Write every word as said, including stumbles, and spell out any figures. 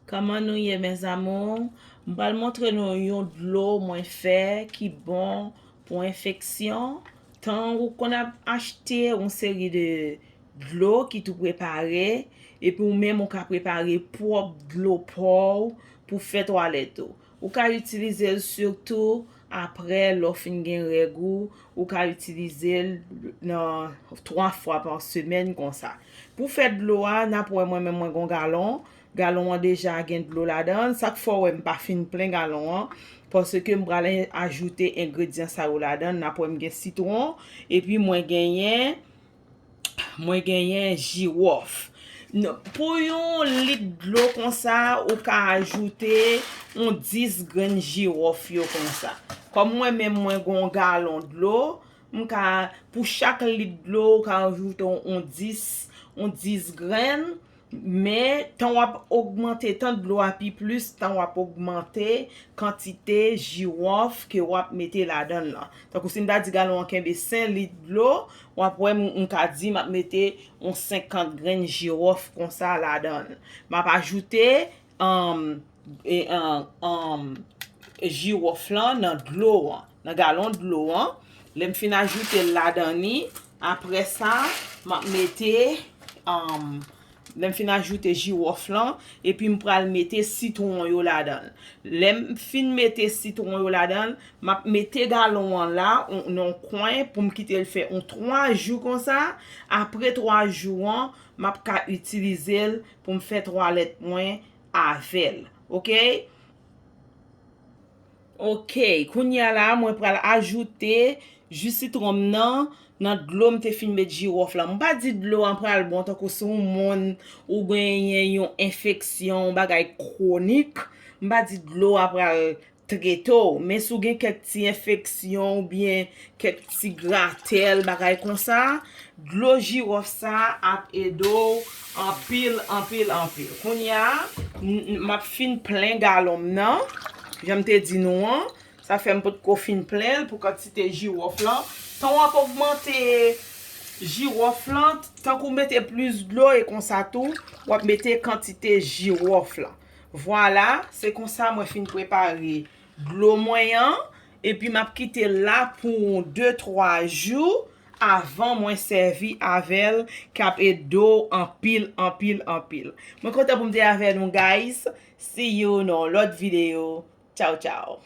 Kòman nou ye, mes amours? M pral montre nou yon dlo mwen fè ki bon pou enfeksyon. Tan ou konn ap achte yon seri de dlo ki tou prepare, epi ou menm ou ka prepare pwòp dlo pa w pou fè twalèt ou. Ou ka itilize l sitou apre lè w fin gen règ ou, ou ka itilize l nan twa fwa pa semèn konsa. Pou fè dlo a, n ap wè mwen menm mwen gon galon. Galon an deja gen dlo ladan l. Sa k fè w wè m pa fin plen galon an, paske m pral ajoute engredyan sa yo ladan l. N ap wè m gen sitwon, epi mwen genyen, mwen genyen jiwòf. N-, pou yon lit dlo konsa, ou ka ajoute yon dis grenn jiwòf yo konsa. Kòm mwen menm mwen gon galon dlo, m ka, pou chak lit dlo, ou ka ajoute yon, yon dis, yon dis grenn. Men, tan w ap ogmante, tan dlo a pi plis, tan w ap ogmante kantite jiwòf ke w ap mete ladan l lan. Tankou si m ta di galon an kenbe senk lit dlo, w ap wè m, m ka di m ap mete yon senkant grenn jiwòf konsa ladan l. M ap ajoute, um, e, um, um, jiwòf lan nan dlo an, nan galon dlo an. Lè m fin ajoute l ladan li, apre sa, m ap mete, um, lè m fin ajoute jiwòf lan, epi m pral mete sitwon yo ladan l. Lè m fin mete sitwon yo ladan l, m ap mete galon an la, on-, nan yon kwen pou m kite l fè yon twa jou konsa. Apre twa jou an, m ap ka itilize l pou m fè twalèt mwen avè l. Oke? Oke, kounye a la, mwen pral ajoute ji sitwon m nan, nan dlo m te fin met jiwòf la. M pa di dlo an pral bon tankou si yon moun ou genyen yon enfeksyon, yon bagay kwonik, m pa di dlo a pral trete w. Men si w gen kèk ti enfeksyon oubyen kèk ti gratèl, bagay konsa, dlo jiwòf sa ap ede w anpil, anpil, anpil. Kounye a, m, m ap fin plen galon m nan, jan m te di nou an. Sa fè m potko fin plen l pou kantite jiwòf lan. Tan w ap ogmante jiwòf lan, tankou w mete plis dlo e konsa tou, w ap mete kantite jiwòf lan. Vwala, se konsa mwen fin prepare dlo mwen an, epi m ap kite l la pou de twa jou avan mwen sèvi avè l, k ap ede w anpil, anpil, anpil. Mwen kontan pou m te avè nou, guys. See you nan yon lòt videyo. Tchaw, tchaw.